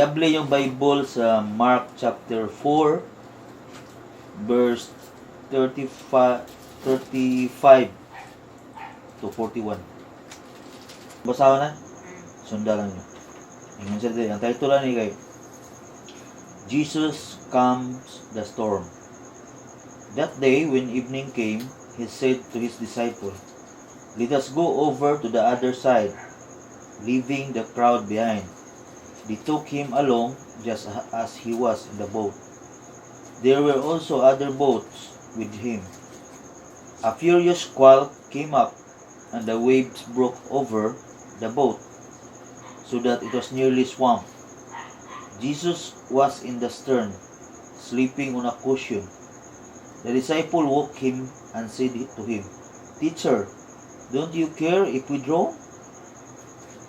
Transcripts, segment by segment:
Iabli yung Bible sa Mark chapter 4 verse 35, 35 to 41. Basahan na? Sundan lang nyo. Ingon siya diri. Ang title lang ni kay Jesus Calms the Storm. That day, when evening came, he said to his disciple, "Let us go over to the other side," leaving the crowd behind. They took him along just as he was in the boat. There were also other boats with him. A furious squall came up, and the waves broke over the boat, so that it was nearly swamped. Jesus was in the stern, sleeping on a cushion. The disciple woke him and said to him, "Teacher, don't you care if we drown?"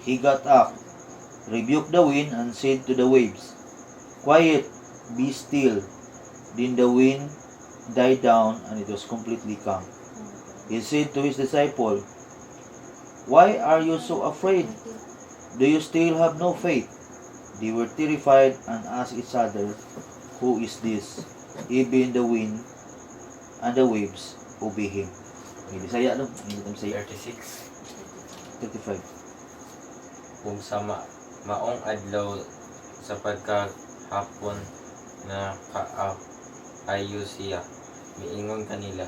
He got up, rebuked the wind, and said to the waves, "Quiet, be still." Then the wind died down and it was completely calm. He said to his disciple, "Why are you so afraid? Do you still have no faith?" They were terrified and asked each other, "Who is this? Even the wind and the waves obey him." Okay, Bisaya no? Hindi ito Bisaya. 36. 35. Ug sa maong adlaw sa pagkahapon na kaayo siya miingon kanila,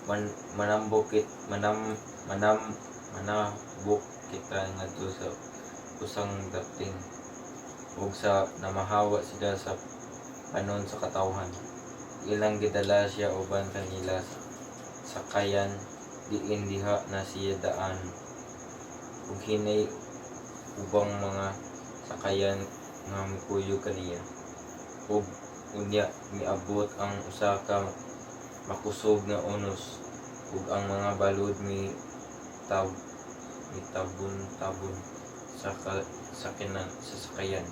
man, manambukit manam manam manabok kita ngadto sa usang dapting." Ug sa namahawa sila sa panon sa katawhan, ilang gidala siya uban kanila sa sakayan diin diha na siya daan. Ug hinay ubang mga sakayan nga mikuyog kaniya. Ug unya miabot ang usa ka makusog nga unos ug ang mga balod mi tab mitabon-tabon sa sakinan sa sakayan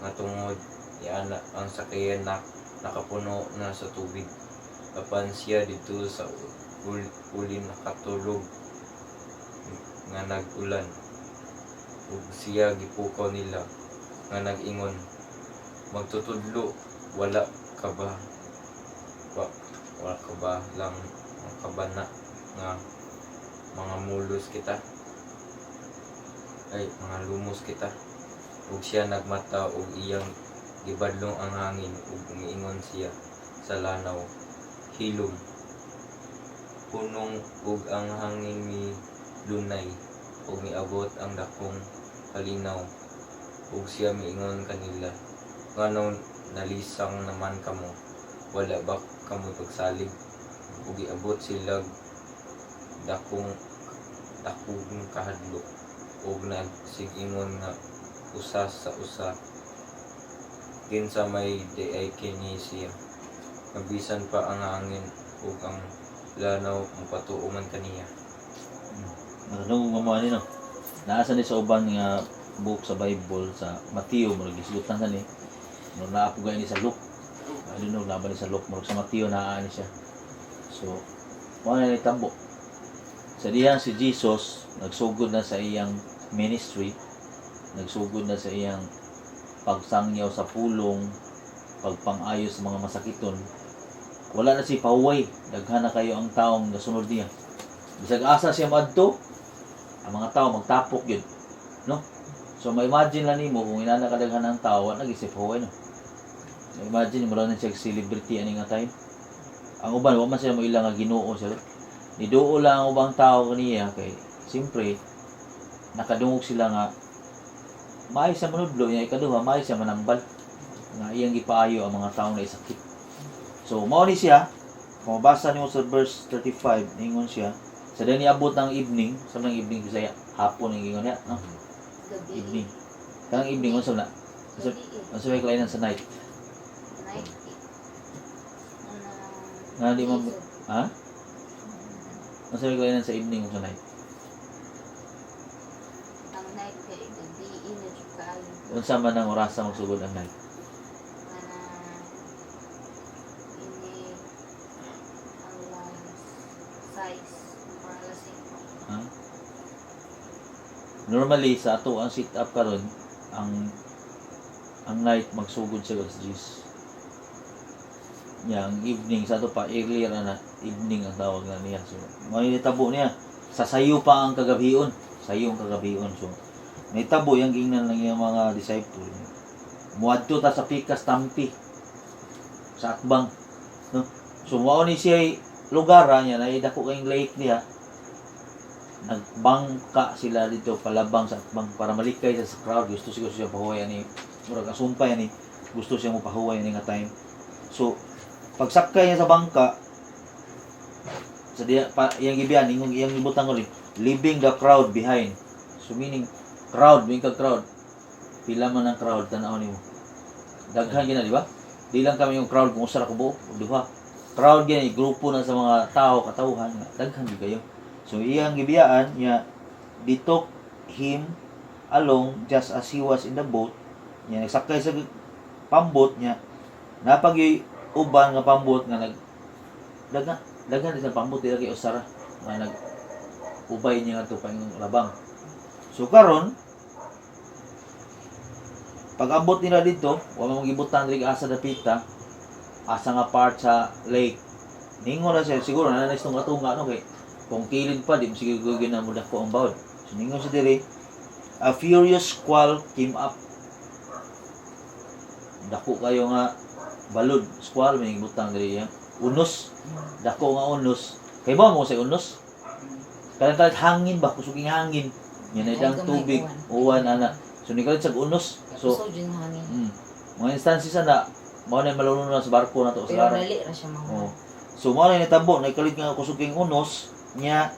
nga tungod niana ang sakayan na nakapuno na sa tubig. Apan siya didto sa ulin nakatulog nga nag-ulan. Ug siya gipukaw nila nga nag-ingon, "Magtutudlo, wala ka ba wala ka ba lang makabana nga mga mulos kita ay mga lumos kita?" Ug siya nagmata ug iyang gibadlong ang hangin ug miingon siya sa lanaw, "Hilom, hunong." Ug ang hangin milunay ug miabot ang dakong kalinaw. Ug siya miingon kanila, "Nganong nalisang naman kamo? Wala ba kamo pagsalig?" Ug giabot sila dakong dakong kahadlok ug nagsigingon nga usa sa usa, "Kinsa may diay kini siya nga bisan pa ang hangin ug ang lanaw mopatuo man kaniya?" Nakadungog mo ani, no? Naa sa ni sa uban nga book sa Bible, sa Mateo, murag gisgutan sa ni. No, naa po gani sa Luke. I don't know, naa ba ni sa Luke, murag sa Mateo naa ni siya. So, mao na ni tabo. Sa dihang si Jesus nagsugod na sa iyang ministry, nagsugod na sa iyang pagsangyaw sa pulong, pagpang-ayo sa mga masakiton. Wala na si pahuway, daghan na kayo ang taong nasunod niya. Bisag asa siya maadto, ang mga tao magtapok yun. No? So ma-imagine lang nimo kung inana kadaghan ang tao, wala gyud siya pahuway, no. Ma-imagine mo lang siya celebrity ani nga time. Ang uban wa man sila mo ilang nga Ginoo siya. Niduol lang ang ubang tao kaniya kay siyempre nakadungog sila nga maayo siya manudlo niya, ikaduha, maayo siya manambal nga iyang gipaayo ang mga tao na isakit. So mao ni siya, kung mabasa nimo sa verse 35, ningon siya sa dani abot ng evening, sa nang evening Bisaya, hapon ang ingon niya, no? Gabi. Evening. Kanang evening unsa na? Unsa Gabi eh. unsa may kelainan sa night? Night eh. Ano, Nga di mo ha? Unsa may kelainan sa evening ug sa night? Ang night kay gabi na jud kaayo. Unsa man ang orasa magsugod ang night? Ana ini alas 6 or alas 5. Ha? Normally sa ato ang sit up karon ang Ang night magsugod siya alas 10. Nya ang evening sa ato pa, earlier na evening ang tawag na niya. So may nitabo niya sa sayo pa ang kagabhion, sayo ang kagabhion. So nitabo yang gingnan lang iyang mga disciple, muadto ta sa pikas tampi sa akbang, no? So mao ni siya lugar niya na dako kayong lake niya. Nagbangka sila dito palabang sa akbang para malikay sa crowd. Gusto siguro siya pahuway ani, murag asumpay ani, gusto siya mo pahuway ani nga time. So pagsakay niya sa bangka sa diya pa iyang gibiyan, ingong iyang gibutang ko rin, leaving the crowd behind. So meaning crowd, meaning kag crowd, pila man ang crowd, tan-aw nimo, daghan gina, di ba? Di lang kami yung crowd kung usa ra ka buok o duha. Crowd gani, grupo na sa mga tao, katawhan nga daghan gyud kayo. So iyang gibiyaan niya, they took him along just as he was in the boat. Niya nagsakay sa pambot niya, napag uban nga pambot nga nag daghan daghan sa pambot, dili kay usara nga nag ubay niya ngadto pa labang. So karon, pag abot nila dito, wa man gibutan diri asa dapita, asa nga part sa lake. Ningon na siya, siguro na na tunga tunga, no, kay kung kilid pa di mo sige na mo dako ang bawd. So ningon siya diri, a furious squall came up. Dako kayo nga balod, squall may butang diri ya. Unos, dako nga unos. Kay ba mo sa unos? Kanang kalit hangin ba, kusuging hangin. Yan ay dang tubig, uwan ana. So ni kalit sa unos. So kusog jud hangin. Mga instances na mao na malunod na sa barko na to sa Pero laran. dali ra siya mga. Oh. So mao na nitabo, nagkalit nga kusog king unos nya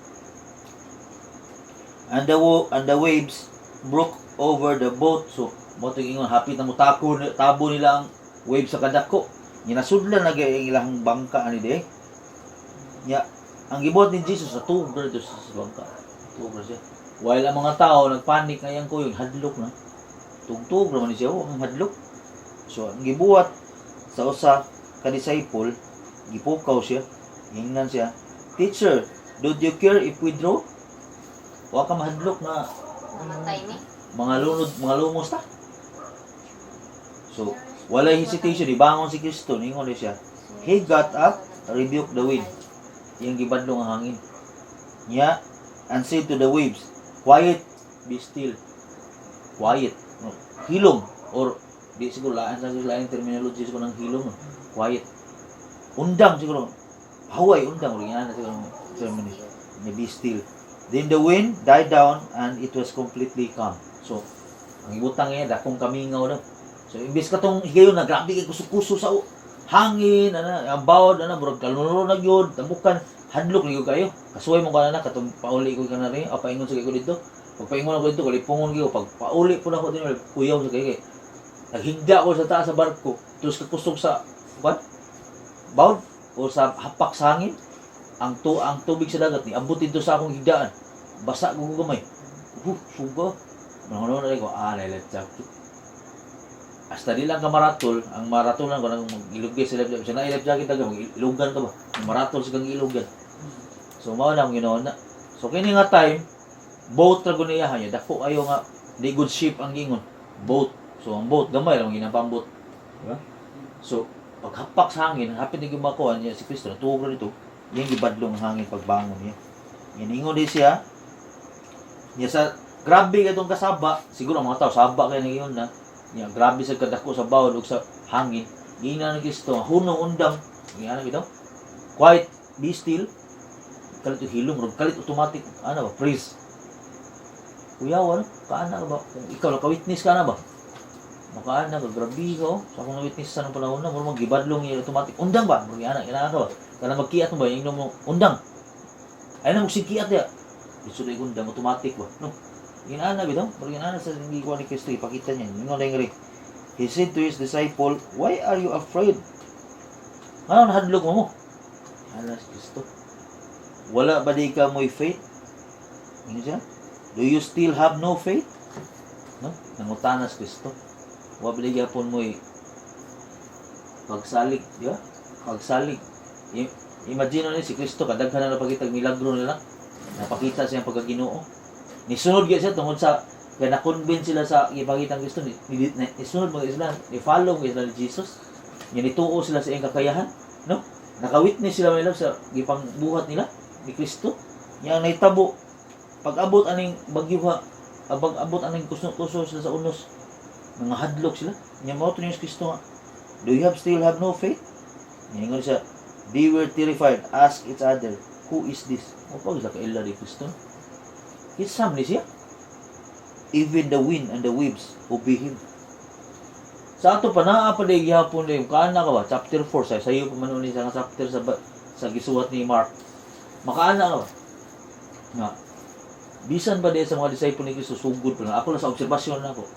and the waves broke over the boat. So mo to ingon hapit na mutako tabo nila ang wave sa kadako. Nya nasudlan na gyud ang ilang bangka ani de. Nya ang gibuhat ni Jesus sa tuog ra dito sa bangka. Tuog ra siya. While ang mga tao nagpanik nga iyang kuyog, hadlok na. Tugtug ra man ni siya, oh, ang hadlok. So ang gibuhat sa usa ka disciple, gipukaw siya, ingnan siya, "Teacher, do you care if we drown?" Wa ka mahadlok na Namatay ni. Mga lunod, mga lumos ta. So, walay hesitation, ibangon si Kristo, ningon ni siya. He got up, rebuked the wind. Iyang gibadlong ang hangin. Niya, and said to the waves, "Quiet, be still." Quiet. No. Hilom. Or, di siguro, laan sa siguro, laing terminology siguro ng hilom. No? Quiet. Undang siguro. Haway, undang. Or yan na siguro ang terminology. May be still. Then the wind died down and it was completely calm. So, ang ibutang niya, dakong kamingaw daw. So, imbes ka tong higayon na grabe kay kuso-kuso sa hangin, ana, ang bawod, ana, murag kalunuro na gyud, tabukan, hadlok gyud kayo. Kasuway mo ka na, katong pauli ko ka na rin, o paingon sa ko dito. Pag paingon ako dito, kalipungon gyud, pag pauli po na ako dito, kuyaw sa kayo. Naghigda ko sa taas sa barko, tapos kakusog sa, what? Bawod, o sa hapak sa hangin, ang tubig sa dagat ni abot dito sa akong higdaan. Basa ko gamay. Suga. Mangono na ko, ah, na life jacket. Hasta di lang ka maratol, ang maratol lang ko nang mag-ilugay sa life jacket. Sa na life jacket taga mag-ilugan ka ba? Maratol sa kang ilugan. So mao na ang ginawa na. So kini nga time, boat ra gud niya niya. Dako ayo nga di good ship ang gingon. Boat. So ang boat gamay ra man ginapambot. Di ba? So paghapak sa hangin, hapit ni makuha niya si Kristo, natuog ra dito, iyang gibadlong ang hangin pagbangon niya. Giningon di siya, niya sa grabe katong kasaba, siguro ang mga tao saba kay nagyon na. Niya grabe sa kadako sa bawod ug sa hangin. Giingnan ni Kristo, hunong, undang. Giingnan bitaw. "Quiet, be still." Kalit yung hilom, rog kalit automatic, ano ba, freeze. Kuyaw, ano? Kaana ka ba? Kung ikaw naka-witness ka na ba? Makaana ka, grabe ka, oh. Sa akong na-witness sa nung panahon na, murag magibadlong yung automatic. Undang ba? Murag ana, ina ka ba? Kana magkiat mo ba? Yung mo, undang. Ay na, magsikiat ya. Gusto na undang, automatic ba? No. Ginana bitaw, murag ginana sa hindi ko ni Kristo, ipakita niya. Ingon lang rin. He said to his disciple, "Why are you afraid?" Ano, nahadlok mo mo? Alas Kristo. Wala ba di ka mo'y faith? Ano siya? Do you still have no faith? No? Nangutanas Kristo. Wa ba di gyapon mo'y pagsalig, di ba? Pagsalig. Imagine ni si Kristo kadaghan na napakita milagro nila. Napakita siya ang pagkaginoo. Nisunod gyud siya tungod sa Kaya na-convince sila sa gipakita ni Kristo, ni sunod mga sila, ni follow mga sila ni Jesus. Nya nituo sila sa iyang kakayahan, no? Naka-witness sila, my love, sa gipangbuhat nila ni Kristo. Nya ang nahitabo pag-abot aning bagyo ha, pag-abot aning kusno-kuso sila sa unos, mga hadlok sila. Nya mao to ni Kristo nga, "Do you have still have no faith?" Niingon siya, they were terrified, ask each other, "Who is this?" O pag sila kaila ni Kristo. Kinsa man ni siya? Even the wind and the waves obey him. Sa ato pa naa pa day gihapon day kaana ka ba chapter 4 sa sayo pa man uni sa nga chapter sa gisuwat ni Mark. Makaana ka ba? Nga bisan ba day sa mga disciple ni Kristo, sugod pa lang ako lang sa obserbasyon nako.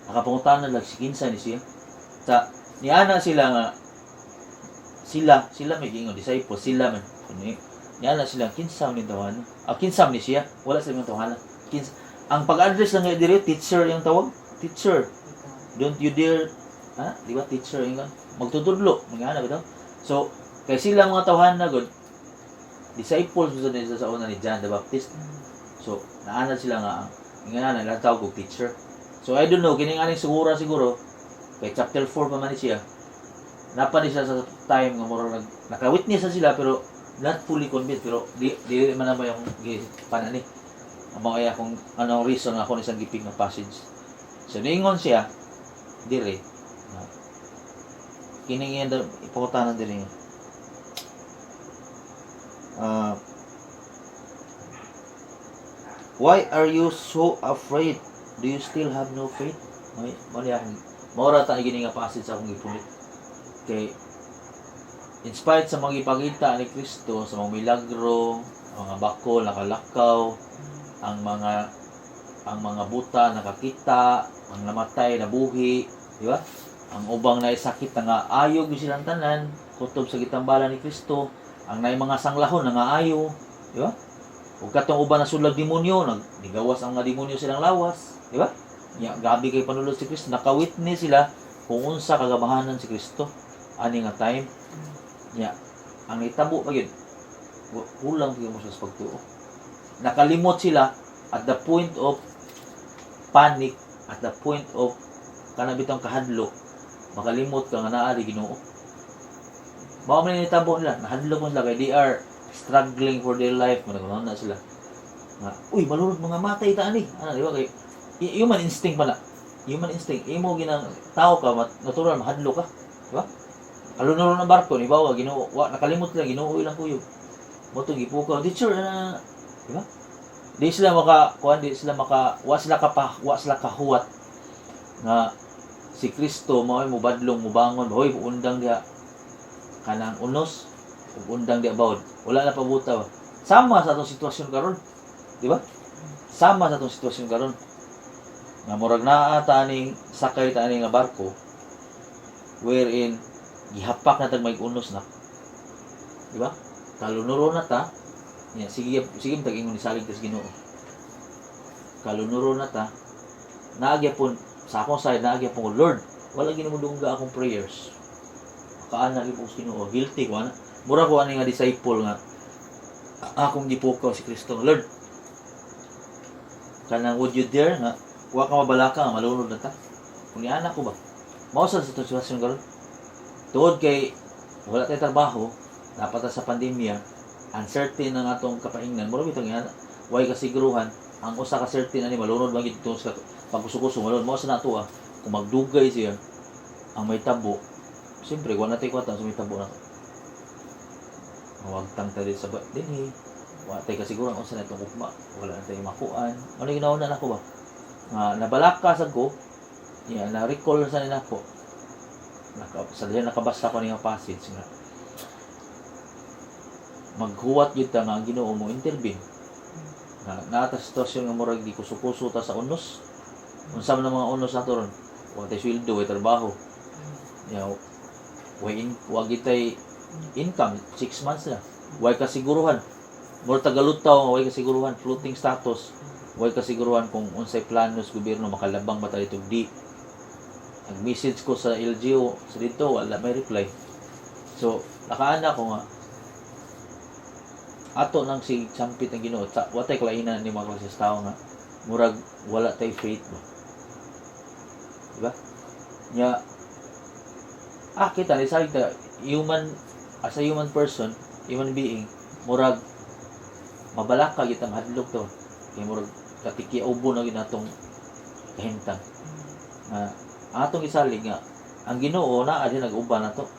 Nakapangutana lang si kinsa ni siya. Sa niana sila nga sila sila may giingon disciple sila man ni niana sila, kinsa ni tawana? Ah, kinsa ni siya? Wala sila mga tawana. Kinsa ang pag-address lang nga dire, teacher yung tawag. Teacher, don't you dare, ha? Di ba teacher yung magtutudlo, mga ana bitaw. So, kay sila mga tawhan na god disciples sa nila sa una ni John the Baptist. So, naana sila nga ang nga na tawag og teacher. So, I don't know kining aning siguro siguro kay chapter 4 pa man ni siya. Napa ni siya sa time nga murag naka-witness na sila pero not fully convinced, pero di man na ba yung pana ni ang mga kung anong reason ako ni isang gi-pick nga passage. So niingon siya dire na kining iya ipangutanan dire. "Why are you so afraid? Do you still have no faith?" May mali akong maura ta gini nga passage sa akong gipunit. Kay in spite sa mga ipakita ni Kristo sa mga milagro, ang mga bakol nakalakaw, ang mga buta nakakita, ang namatay nabuhi, di ba? Ang ubang naisakit na nga ayo gyud silang tanan, kutob sa gitambalan ni Kristo, ang naay mga sanglahon na nga ayo, di ba? Ug katong uban na sulag demonyo, nag nigawas ang mga demonyo silang lawas, di ba? Nya gabi kay panulod si Kristo, naka-witness sila kung unsa kagamahanan si Kristo ani nga time. Nya ang nitabo pa gyud, kulang gyud mo sa pagtuo. Nakalimot sila at the point of panic, at the point of kana bitong kahadlok, makalimot ka nga naa di Ginoo. Mao man nitabo nila, nahadlok man sila kay they are struggling for their life, man na sila. Nga, uy, malunod mga matay ta ani. Ana, di ba kay human instinct pa na. Human instinct, imo ginang tao ka, natural mahadlok ka, di ba? Kalunod ng barko, ni bawa Ginoo, wa nakalimot lang Ginoo ilang kuyog. Mo to gipukaw, teacher, ana, di ba? Di sila maka kuan, di sila maka wa sila kapa wa sila kahuwat nga si Kristo mao ay mubadlong, mubangon, hoy, undang diha kanang unos ug undang diha bawod. Wala na pabuta ba. Sama sa atong sitwasyon karon, di ba? Sama sa atong sitwasyon karon nga murag naa ta aning sakay ta ani nga barko wherein gihapak na tag may unos na, di ba? Kalunuro na ta. Ya, sige sige tag ingon ni salig tas Ginoo. Kalunuro na ta. Naa gyapon sa akong side, naa gyapon ko, "Lord, wala gini mo dungga akong prayers." Makaana gyud ko sa Ginoo, guilty ko ana. Mura ko ani nga disciple nga akong gipukaw si Kristo. "Lord, kanang would you dare nga wa ka mabalaka nga malunod na ta?" Kung niana ko ba? Mao sa sitwasyon karon. Tungod kay wala tay trabaho, dapat ta sa pandemya, uncertain ang atong kapaingnan, mura bitong yan, way kasiguruhan, ang usa ka certain ani malunod man gid sa pagkuso-kuso, malunod mo sa nato ah. Kung magdugay siya, ang may tabo, siyempre, wala tay kwarta sa may tabo na. Mawagtang ta sa dinhi. Wala tay kasiguruhan unsa na itong ugma. Wala na tay makuan. Ano ginawa na nako ba? Nga nabalaka sad ko, ya, na recall sa nako. Naka, sa diyan nakabasa ko ni nga passage nga maghuwat gyud ta nga ang Ginoo mo intervene. Nga naa ta sitwasyon nga murag di kuso-kuso ta sa unos. Unsa man ang mga unos nato ron? Wa tay sweldo, way trabaho. Ya, way in, wa gitay income 6 months na. Way kasiguruhan. Mura tagalutaw nga way kasiguruhan, floating status. Way kasiguruhan kung unsay plano sa gobyerno, makalabang ba ta dito di. Nag-message ko sa LGU sa dito, wala may reply. So, nakaana ko nga ato nang si sampit ng Ginoo. Sa watay kalainan ni mga klase sa tao nga Murag wala tay faith ba. Diba? Nya kita ni sabi ta human, as a human person, human being, murag mabalaka kita, mahadlok to. Kay murag katiki ubo na ginatong kahimtang. Nga atong isalig nga ang Ginoo naa din nag-uban nato.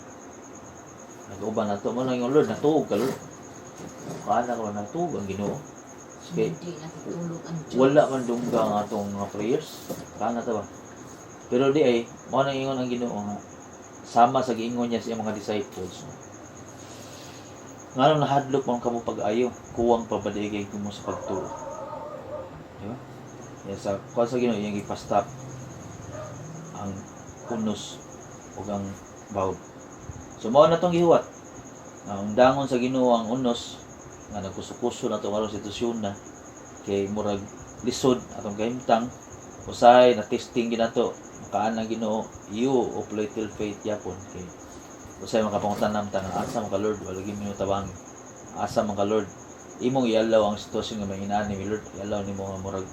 Nag-uban nato mo lang yung Lord, natuog ka, Lord. Kana ko natuog ang Ginoo. Kay Hindi natutulog ang Diyos. Wala man dungga ang atong mga prayers. Kana ta ba? Pero di ay, mao nang ingon ang Ginoo nga sama sa giingon niya sa iyang mga disciples. Nganong nahadlok man kamo pag-ayo, kuwang pa ba diay kay mo sa pagtuo? Di ba? Ya sa kuan sa Ginoo, iyang ipastop ang unos ug ang bawd. So mao na tong gihuwat. Ang dangon sa Ginoo ang unos nga nagkuso-kuso na to karon sitwasyon na kay murag lisod atong kahimtang, usahay na testing ginato makaan ang Ginoo, "You of little faith" yapon kay usahay makapangutan-an ta nga asa man ka, Lord, wala gyud mo tabangi, asa man ka, Lord, imong i-allow ang sitwasyon nga may inani mi, Lord, i-allow nimo nga murag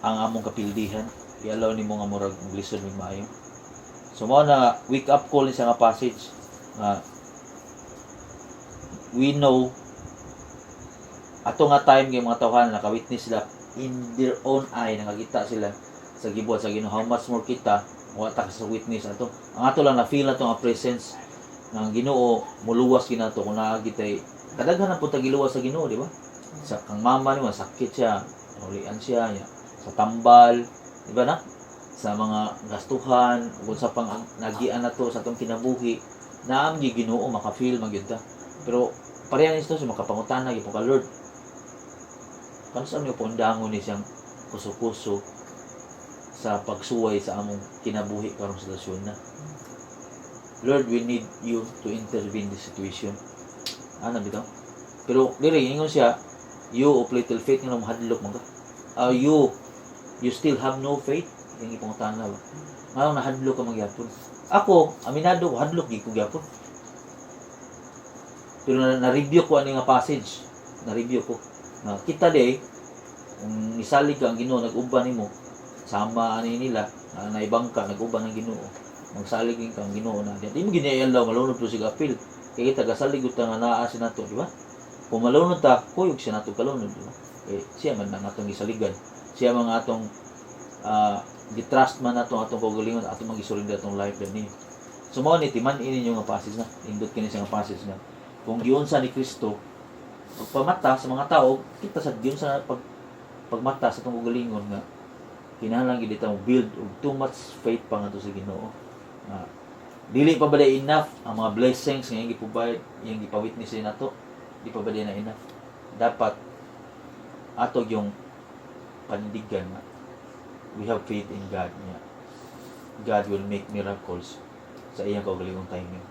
ang among kapildihan, i-allow nimo nga murag maglisod mig maayo. So mao na wake up call ni siya nga passage nga we know ato nga time kay mga tawhan naka-witness sila in their own eye, nakakita sila sa gibuhat sa Ginoo. How much more kita, wa ta sa witness ato. Ang ato lang na feel ato nga presence ng Ginoo muluwas ginato kung naa gitay kadaghan na pud ta giluwas sa Ginoo, di ba? Sa kang mama nimo, sakit siya, ulian siya ya, sa tambal, di ba na, sa mga gastuhan ug sa pang nagian nato sa atong kinabuhi, naam gi Ginoo, maka-feel man gyud ta. Pero pareha ni so makapangutana gyud po ka, "Lord, kanus-a niyo paundangon ni siyang kuso-kuso sa pagsuway sa among kinabuhi karong sitwasyon na? Lord, we need you to intervene this situation." Ana bitaw. Pero diri ingon siya, "You of little faith, nga mahadlok man ka. You still have no faith?" Yung ipangutana ba? Nganong nahadlok ka magyapon? Ako, aminado ko, hadlok gid ko gyapon. Pero na-review ko ani nga passage. Na-review ko. Na kita di kung misalig ka ang Ginoo nag-uban nimo sama ani nila na naibang ka nag-uban ang Ginoo, magsalig ka ang Ginoo na di mo gini-allow malunod to sig apil kay kita gasalig ta nga naa si nato, di ba? Kung malunod ta, kuyog siya nato kalunod, di ba? Eh siya man ang atong gisaligan, siya man ang atong gitrust man nato atong kaugalingon, atong magisurrender atong life din. So mao ni timan ini ninyo nga passage na indot kini siya nga passage nga kung giunsa ni Kristo pagpamata sa mga tao, kita sa giunsa pag pagmata sa atong kaugalingon nga kinahanglan gid mo build og too much faith pa ngadto sa Ginoo. Nga dili pa ba day enough ang mga blessings nga iyang gi-provide, iyang gipa-witness ni nato, di pa ba day na enough? Dapat ato yung panindigan nga we have faith in God nga God will make miracles sa iyang kaugalingong timing.